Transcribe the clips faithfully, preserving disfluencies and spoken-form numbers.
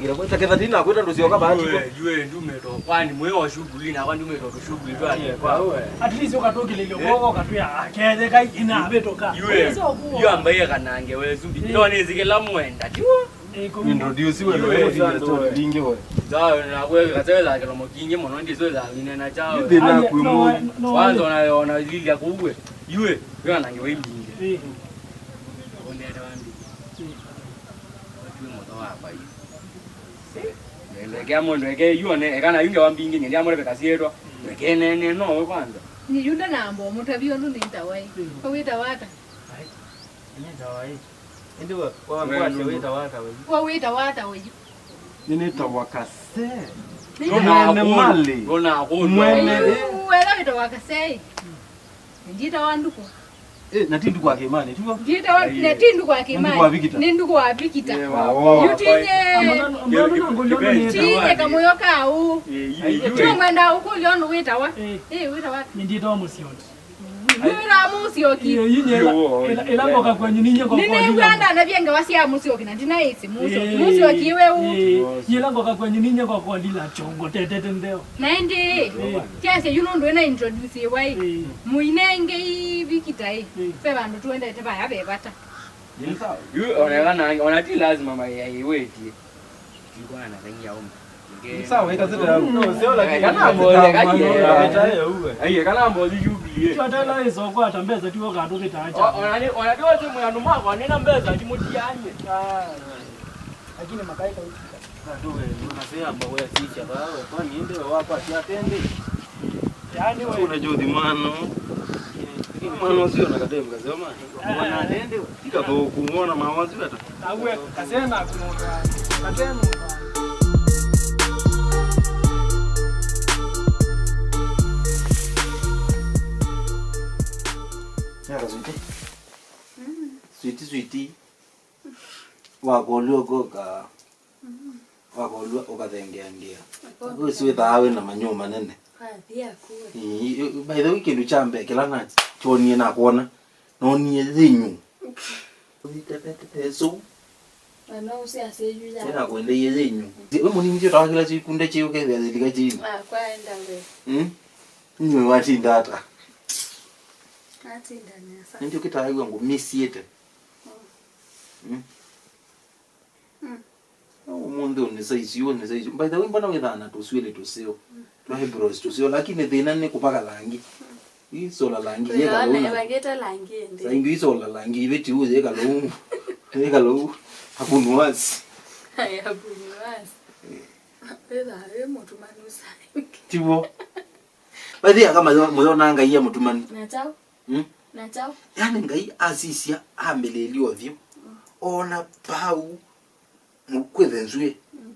kĩla mwĩ. Taketha ndinakwĩta ndũsyoka bahati. Yue, yue, ndume to. Kwani mwĩ o shughuli na kwani ndume to shughuli twani kwa. At least ũkatũkĩlĩlyo koko katwĩa aketheka inavĩtũka. Yue. Yue ambaye kanange wesu. Ino nĩzikĩla mwenda. Tiwo. Introduce we, we, we, story lingi we. Ndio, na wewe kasela kĩlomo kingi mũno ndisweza inena chao. Ndina kwimo. Kwanza ona ona lilia kuwe. Yue, yue anange wewe mbingi. Onde ata wambi. Watu moto wa kwa hiyo. Ndekea mũndũ eke yuone ekana yunge wambingi nyende amore bekasietwa. Eke nene no we kwanza. Ni yunda na ambo mutavio ndu ni ntawai. Kwa wita wata. Nĩ tawa ĩ. Ĩndĩ we, wa, kwasya wĩtawa ata we? We wĩtawa ata we? Nĩnĩtawa Kase. Nĩ mwene mali. Ndona akũndũ. Mwene, ĩ. Wela wĩtawa Kase. Ndiĩtawa Ndukwa. Ĩ, na ti Ndukwa Kĩmani, tiw'o? Ndiĩtawa, na ti Ndukwa Kĩmani. Ndukwa Vikita. Nĩ Ndukwa Vikita. Ĩ, wa, wa, wa. Yutinye. Amana, amana, ngũlyo nĩ tinye kamũyo kau. Ĩ, ĩ, ĩ. Tio mwenda ũkũlyo nĩ wĩtawa. Ĩ. Ĩ, wĩtawa. Nĩ ndiĩtawa Mũsiondi. Wĩra mũsyoki. Ĩ, ĩ, ĩ, ĩla, ĩla ngoka kwenyu ninye ngokondila. Nĩnĩw'a ndanavya ngewa sya mũsyoki na ndinaĩsĩ mũsyoki. Ĩ, mũsyoki we ũ. Ĩ, ĩla ngoka kwenyu ninye ngokondila chongo tetete ntheo. Na ĩndĩ, ĩ, kyasya yu nũndũ ĩna introduce ĩwa ĩ. Ĩ. Mũinenge ivikita ĩ. Ĩ. Ve vandũ tuendete vaya ve vata. Yu, onekana, ona ti lazima mayaiwĩtie. Nikuona na theng'ia umbe. Sawa, ika zile yangu. No, sio lakini. Kana mbozi kaje. Aiye, kana mbozi jubilee. Tio tena iso kwa tambeza tiwo kandu kitacha. Ona ni, ona ndio sema ya numa kwa nina mbeza timutianye. Ah. Lakini makaika utika. Ndio wewe unasema mbogo ya sicha bawe. Kwa niende wa kwa tia tende. Yaani wewe. Unajua dhimano. Mwana ũsu ona katemu kasema. Mwana nende. Ika thoku mwana mawazi weta. Awe kasena kunonda. Katemu. Yaka switi. Switi switi. Wakolio koka. Wakolwa ũkathengeangĩa. Ũsu wĩthaa wĩ na manyũũ manene. Ĩĩ, by the way, kĩndũ kya mbee kĩla nakyonie nakwona, nonie yĩnyũ. Ũitepetete ĩsu. Ĩnakwendie yĩnyũ. We mũnini ndio tawakila chikunde chiu kethia thilika chini. Mm? Nywe watinda ata? Nĩndio kĩtaĩw'a ngũmisiĩte. Mm? Mm. Ũmũnthĩ ũnĩ size, ũnĩ size. By the way, mbona wĩthaa na tũswĩlĩ tũseo? Mm. Eyebrows tũseo, lakini thĩna nĩ kũpaka langi. Isola langi, yeka lou na. Ĩvakĩte langi ĩndĩ. Saingi isola langi, iveti u yeka lou. Yeka lou. Hakunuas. Ai, hakunuas. Wĩtha wĩ mũtumanu saingi. Tivo. Bathi aka mayo, moyo na Ngai ya mũtumanu. Na chao. Hmm? Na chao. Yani Ngai asisya ambĩlĩlya ũthyũ. Ona pau mu-, kwĩthe nzw'ĩ. Mm.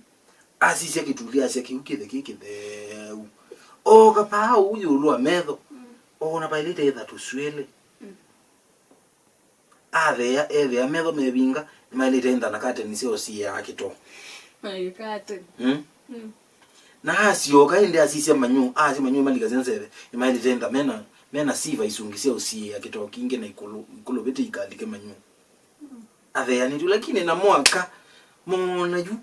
Asisya kĩtulĩ, asya kĩu kĩthe kĩ kĩtheu. Oka paa ũu ĩũlũ wa metho. Mm. Ona vaĩlĩte ĩtha tũswĩlĩ. Mm. Atheea, ethĩa metho mevinga, nĩmaĩlĩte ĩntha na kateni sya ũsiĩaa kĩtoo. Ai, kateni. Mm? Mm. Na asyoka ĩndĩ asisya manyũ, asya manyũ malikasya nzeve, nĩmaĩlĩte ĩntha mena, mena siva isungi sya ũsiĩĩa kĩtoo kingĩ na ikũlũ, ikũlũvĩte ikalike manyũ. Atheanĩtw'e, lakini na mwaka moona yu.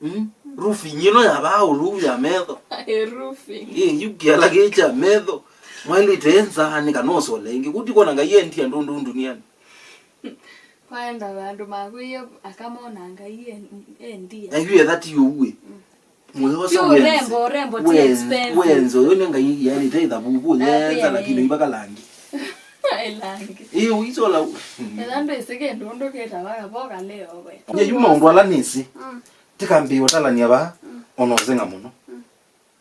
Mm? Roofing ĩno ya vaa ũluu ya metho. Ĩ, roofing. Ĩ, yu kĩala kĩ kya metho. Mwaĩlĩte nzaanĩ kana ũsole ĩngĩ. Kuti kwona Ngai endia ndũndũ nduniani. Kwaenda vandũ makwĩie akamona Ngai en-, endia. Na yu etha ti ũu ĩ. Mm. Mũyosa ti urembo, urembo ti expensive. Wenzo, yo nĩ Ngai yaĩlĩte ĩthavuku, yenza, lakini ĩvaka langi. Ai, langi. Ĩ, ũisola. Ĩla ndwĩsĩ kĩndũ ũndũ kĩtawa kavoka leo we. Nye yu maũndũ ala nĩsĩ. Mm. Tikambĩĩa ũtalany'a vaa, mm, ona ũseng'a mũno. Mm.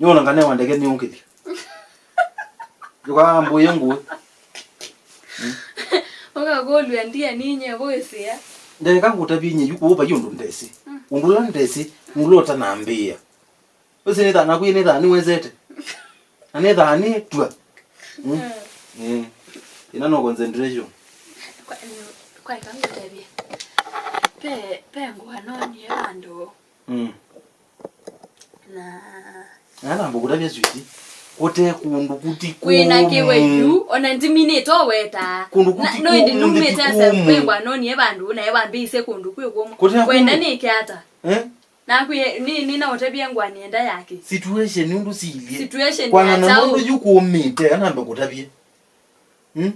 Nĩwona ngane wa ndeke nĩũkĩlya. Ndũkambũĩe ngũĩ. Ũkakũlw'a ndia ninye kwĩsĩa. Ndeka ngũtavye nye yu kũũ vai ũndũ ndesĩ. Mm. Ũndũ ũla ndesĩ, nũla ũtanambĩĩa. Ũsĩ nĩthaa naku nĩthaa nĩwezete. Na nĩthaa nĩ tua. Mm. Mm. Eh. Ĩna no concentration. Kwa, kwa ĩka ngũtavye. Pe, pe ngũa nonie vandũ. Mm. Na na namba kũtavya switi. Kũte kũndũ kuti kũmũ. Kwĩna kĩwe yu, ona ndiminĩte ũweta. Kũndũ kuti kũmũ, no ĩndĩ numĩte asa kwĩngwa nonie vandũ, na ewambĩisye kũndũ kwĩ kũmũ. Kũte kũmũ. Kwenda nĩke ata? Eh? Nakwĩe, nĩ, nĩnaũtavya ngwa nĩenda yake. Situation nũndũ siilye. Situation kwana ya na chao. Mũndũ yu kũmĩte, anamba kũtavye. Hmm?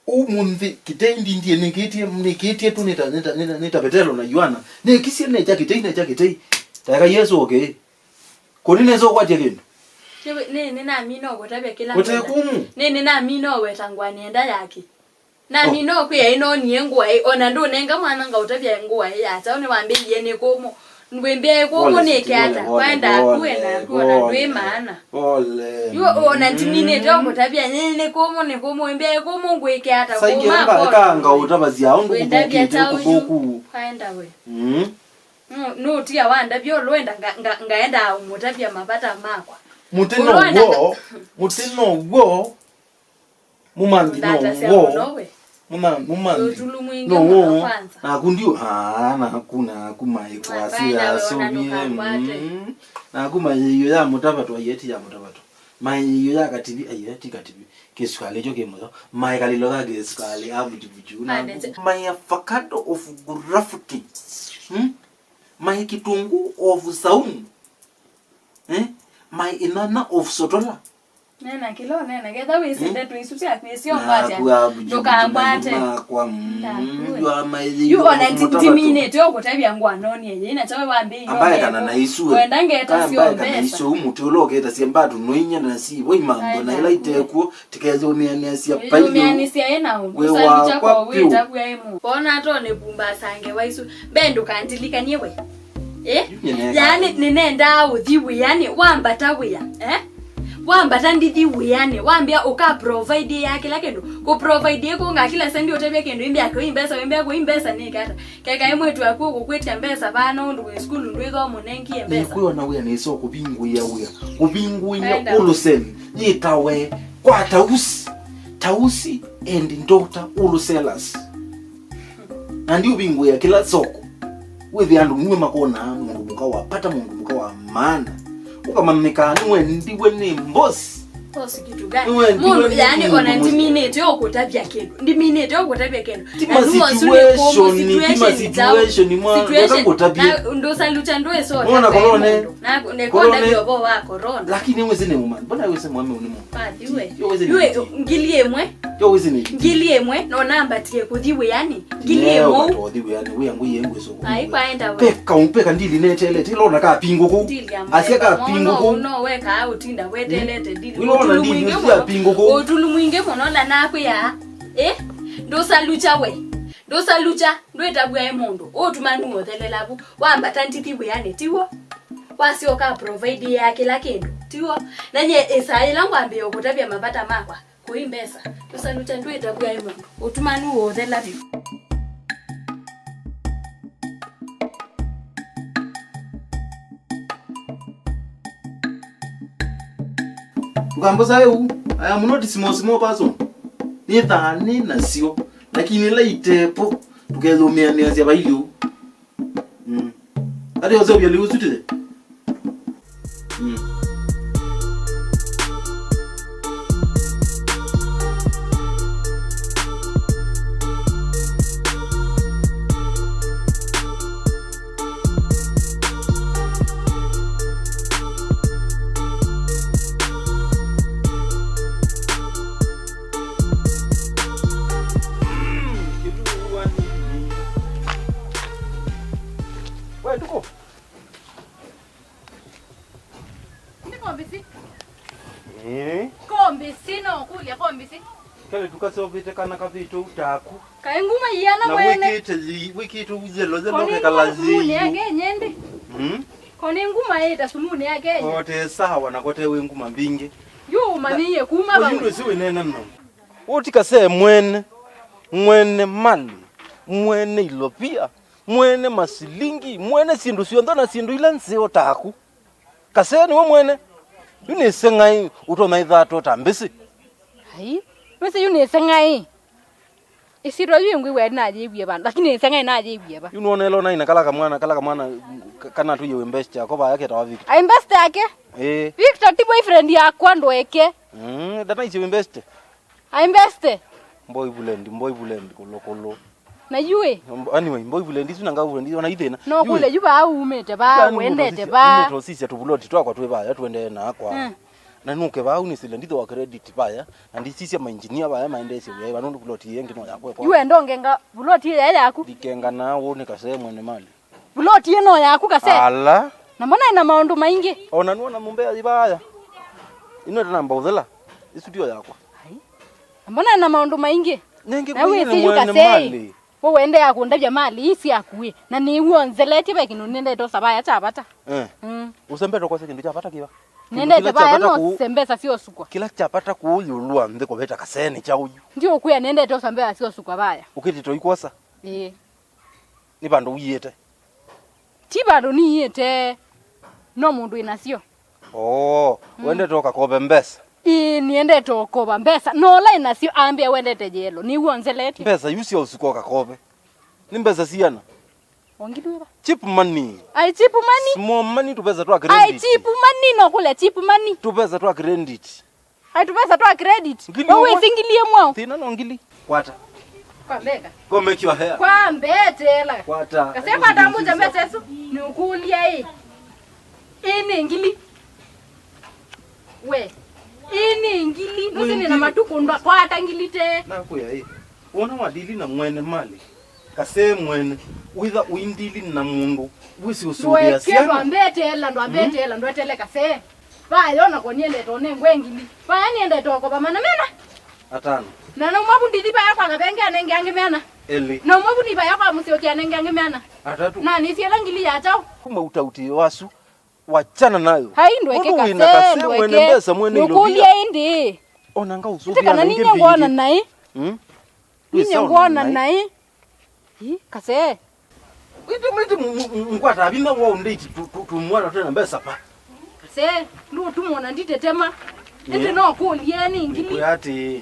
Ũmũnthĩ, kĩtei ndindie, nĩkĩtie, nĩkĩtie tu nĩta, nĩta, nĩta, nĩta Petelo na Yohana. Nĩkisye necha kĩtei, necha kĩtei. Taeka Yesu, okay. Kũni nesa ũkwatya kĩndũ. Nĩ, nĩ, nĩnamina ũkũtavya kĩla ngwenda. Kũte kũmũ. Nĩ, nĩnamina ũweta ngwa nĩenda yake. Nami no kwĩa ĩnonie ngũa ĩ, ona ndũnenga mwana ngaũtavya ngũa ĩ ya kyaũ, nĩwambĩie nĩ kũmũ. Ngwĩmbĩa ĩ kũmũ nĩke ata? Pole, pole, pole, pole. Kwaenda akue na akue na ndwĩ maana. Pole. Yu ona ndiminĩte ũkũtavya nĩ, nĩ kũmũ, nĩ kũmũ, wĩmbĩa ĩ kũmũ ngwĩke ata? Saingĩ kũma eka ngaũtavasya ũndũ kũthũkĩte kũthũku. Kwaenda we. Mm. Nũ-, nũtia wandavya ũlwenda nga-, nga-, ngaenda ũmũtavya mavata makwa. Mũtĩ no w'o, mũtĩ no w'o. Mũmanthi no w'o. Mũmanthi no w'o. Naku ndiũ, aa, naku, naku maĩ kwasĩ yasũvie. Mm. Naku maĩĩo ya mũtavatwa, aieti ya mũtavatwa. Maĩĩo ya kativi, aieti kativi. Kĩsukalĩ kyo kĩ mũyo. Maĩ kalĩlo ka kĩsukalĩ, avutivuti. Naku maĩ avocado of gravity. Mm? Maĩ kitunguu of saumu. Eh? Maĩ ĩnana of sotola. Nena kĩla ũnena, ketha wĩsĩ ndeto isu syaku ĩsyo ngwatya, ndũkangwate. Ndakue. Yu ona ndiminĩte ũkũtavya ngwa nonie yĩna kyawe wambĩie. Ambaye kana na isu. Wenda ngeta syo mbesa. Isu mũtĩ ũla ũketasya mbatu noinya na sivo imantho na ila itekuo, tikeyũmĩanĩasya pailũ. Ĩyũmĩanĩsya ĩna ũndũ. Wĩ wakwa vyũ. Wona atone pumba sange wa isu. Mbe ndũkandilikanie we. Eh? Yaani, nĩnendaa ũthi wĩanĩ, wambata wĩa, eh? Wambata ndithi wĩanĩ, wambĩa ũka provide ya kĩla kĩndũ. Kũ provide ĩkũnga kĩla sendi ũtavya kĩndũ, imbĩa kũi mbesa, imbĩa kũi mbesa nĩ kata. Keka ĩ mwĩtu waku ũkũkwĩtya mbesa vaa no ũndũ wĩ sukulu ndwĩthwa mũnengie mbesa. Nĩkwĩona wĩa nĩsĩ kũvingũĩa wĩa. Kũvingũĩa wholesale. Yĩtawe kwa Tausi. Tausi and daughter wholesalers. Na ndiũvingũĩa kĩla soko. Wĩthĩa andũ nue makonaa mũndũ mũka wa pata, mũndũ mũka wa maana. Ũkamanyĩkaa nĩwendiwe nĩ mbosi. Boss kitu gani? Nĩwendiwe mũndũ nĩ yani mũndũ ona mũsĩ. Ndiminĩte ũkũtavya kĩndũ. Ndiminĩte ũkũtavya kĩndũ. Ti ma situation, ti ma situation, mwa, ndũka kũtavya. Ndũsalucha ndwĩsota. Ona corona. Na nĩkwenda vyovo wa corona. Lakini wĩsĩ nĩ mũma. Mbona wĩsĩ mwame ũnĩ mũ? Pathiwe. Yo wĩsĩ nĩ. Ngili ĩmwe. Yo wĩsĩ nĩ ngili ĩmwe, no nambatie kũthi wĩanĩ. Ngili ĩmwe ũu. Ũthi wĩanĩ, wĩa ngũi yengwĩsũkũ. Ai, kwaenda we. Peka, peka ndili netelete, ĩla ona kapingũ kũu. Ndili ya asya mwenda, kapingũ mono kũu. No wekaa ũtinda wetelete ndili. Wĩla ona ũtulu ndili mwingĩ ũsu mũno. Kapingũ kũu. Ũtulu mwingĩ mũno na nakwĩa. Eh? Ndũsalukya we. Ndũsalukya, ndwĩtavw'a e mũndũ. Ũtuma nuothelela vu. Wambata ndithi wĩanĩ, tiw'o? Wasyoka provide ya kĩla kĩndũ, tiw'o? Na nye ĩsaa yĩla ngwambĩĩa kũtavya mavata makwa, kũi mbesa. Tũsalukya ndwĩtavw'a e mũndũ. Ũtumanu ũũthela vyũ. Ndũkambosae ũu. I am not small, small person. Nĩthaa nĩ nasyo. Lakini ĩla itepo, tũkeyũmĩanĩasya vailye ũu. Mm. Ati ũseũvya lĩu ũsu tĩthe? Mm. We, Nduku. Nĩ kombisi? Ĩĩ. Kombisi, no kũlya kombisi. Kelĩ tũkaseũvĩte kana kavĩtũ taku. Kaĩ nguma iana na mwene. Wĩkĩte yi-, wĩkĩte yelo, yelo kekala sumuni yĩu. Yake nyende. Mm? Ko nĩ nguma ĩta sumuni yake. Kote sawa na kote wĩ nguma mbingĩ. Yu ũmanyie kuma. Oyu vamwe. Ndwĩsĩ wĩneena no. Ũtikase mwene, mwene mali, mwene ilovia, mwene masilingi, mwene syĩndũ syonthe na syĩndũ ila nzeo taku. Kasee nĩwe mwene. Yu nĩse ng'ai ũtonya ĩthatũ ta mbĩsĩ? Ai, wĩsĩ yu nĩse ng'ai. Ĩsyĩtwa yu ĩngwĩw'a nayĩwie vandũ, lakini nĩse ng'ai nayĩwie va. Yu nĩwona ĩla ũnaina kala kamwana, kala kamwana, ka-, kana tũye wĩ best yako vaya ketawa Victor. Ai best yake? Ĩĩ. Victor ti boyfriend yakwa ndweke. Mm, ndanaisye wĩ best. Ai best. Boyfriend, boyfriend, kũlũ, kũlũ. Na yu ĩ? Mb-, anyway, boyfriend isu na girlfriend isu, ona ithĩna. No kũle yu vaa umĩte vaa, wendete vaa. Umĩte ũsisya tũvuloti twakwa twĩ vaya, twendee nakwa. Mm. Na nũke vaa, nĩsĩle ndithĩwa credit vaya, na ndisisya mainjinia vaya, maendeesye wĩa vaa, nũndũ vuloti ĩngĩ no yakwa. Yu enda ũngenga vuloti ĩya yaku? Ndikenga na wone kasee mwene mali. Vuloti ĩno yaku kasee? Ala. Na mbona ĩna maũndũ maingĩ? Ona nũona nyũmba ya ivaya. Ĩno ĩtanamba ũthela. Ĩsu tiyo yakwa. Ai. Na mbona ĩna maũndũ maingĩ? Nengĩ na kwĩyĩ wĩsĩ yu mwene kasee. Mali. We wendea kũndavya mali ii syaku ĩ. Na nĩw'o nzeletye ve kĩndũ nĩendete ũsa vaya kya vata. Eh. Mm. Ũsembete kwasya kĩndũ kya vata kĩva? Nĩendete vaya no se mbesa sya ũsukwa. Kĩla kya vata kũũ ĩũlũ wa nthĩ kũveta kasee nĩ kyaũ yu? Ndiũkwĩa nĩendete ũsa mbesa sya ũsukwa vaya. Ũkĩtĩte ũikwosa? Ĩĩ. Nĩ vandũ wiĩte? Ti vandũ niĩte, no mũndũ wĩ nasyo. Oo, mm. Wendete ũkakove mbesa? Ĩĩ, nĩendete ũkova mbesa. No ũla ĩ nasyo ambĩa wendete yelo, nĩw'o nzeletye. Mbesa yu sya ũsuka ũkakove. Nĩ mbesa siana? O ngili wĩva? Cheap money. Ai, cheap money? Small money, tũvesa twa credit. Ai, cheap money, no kũlya cheap money. Tũvesa twa credit. Ai, tũvesa twa credit. Ngili ũmwe. Wĩsĩ ngili ĩmwe. Thĩna no ngili. Kwata. Kwa mbeka. Go make your hair. Kwa mbetela. Kwata. Kasema ndamũnja mbesa ĩsu, nĩũkũlya ĩ. Ĩ nĩ ngili. We. Ĩ nĩ ngili. Nũsĩ nĩ na matukũ ndwa kwata ngili te. Nakwĩa ĩ. Wona wadili na mwene mali. Kasee mwene, wĩtha ũindili na mũndũ wĩsĩ ũsũvĩa syana. Ndwambeteela, ndwambeteela, mm, ndwetele kasee. Vaya ona ko nĩendete ũnengwe ngili. Vaya nĩendete ũkova mana mena. Atano. Na nauma vu ndithi vaya kwa kavenge anenge angĩ mena. Elĩ. Nauma vu ni vaya kwa mũsyoki anenge angĩ mena. Atatũ. Na nĩsiela ngili ya kyaũ. Kuma utautĩ wasu. Wachana nayo. Hai ndweke kasee, ndweke. Wĩna kasee mwene mbesa mwene ilovia. Nũkũlya ĩndĩ. Ona ngaũsũvĩa kana na ingĩ ninye ngwona mbingĩ. Naĩ. Mm? Ninye ngwona naĩ. Ĩ, kasee. Ĩndĩ mwĩtĩ mu-, mu-, mu-, ngwata vinya wa ũndĩti tu-, tu-, tumwana twĩna mbesa pa. Kasee, ndũtũmona nditetema. Ĩndĩ no kũlye nĩ ngili. Nĩkwĩa atĩ,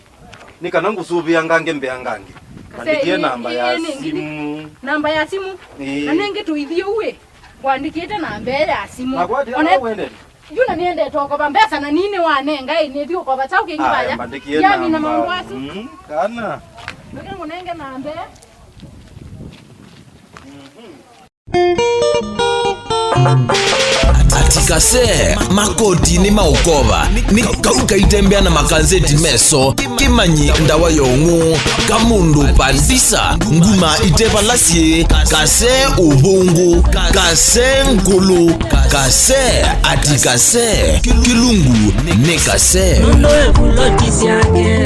nĩ kana ngũsũvĩa ngange mbea ngange. Kasee, andĩkie namba ya simu. Namba ya simu? Ĩĩ. Na nĩngĩ tũithi ũu ĩ, ngwandĩkĩte namba ya simu. Nakwatĩ ona wendete. Yu na nĩendete ũkova mbesa na nini wanenga ĩ, nĩthi ũkova kyaũ kĩngĩ vaya? Aya, mbandĩkie namba. Yamina maũndũ asu. Mm, kana. Ndũke ngũnenge namba. Mhm. At Kase, makoti nĩ maũkova, nĩ kau kaitembea na makanzeti meso, kĩmanyi ndawa ya ũng'ũ, kamũndũ pandisa, nguma itevalasye, kase ũvũngũ, kase ngũlũ, kase ati kase, kĩlungu nĩ kase. Nũndũ wĩ vuloti syake.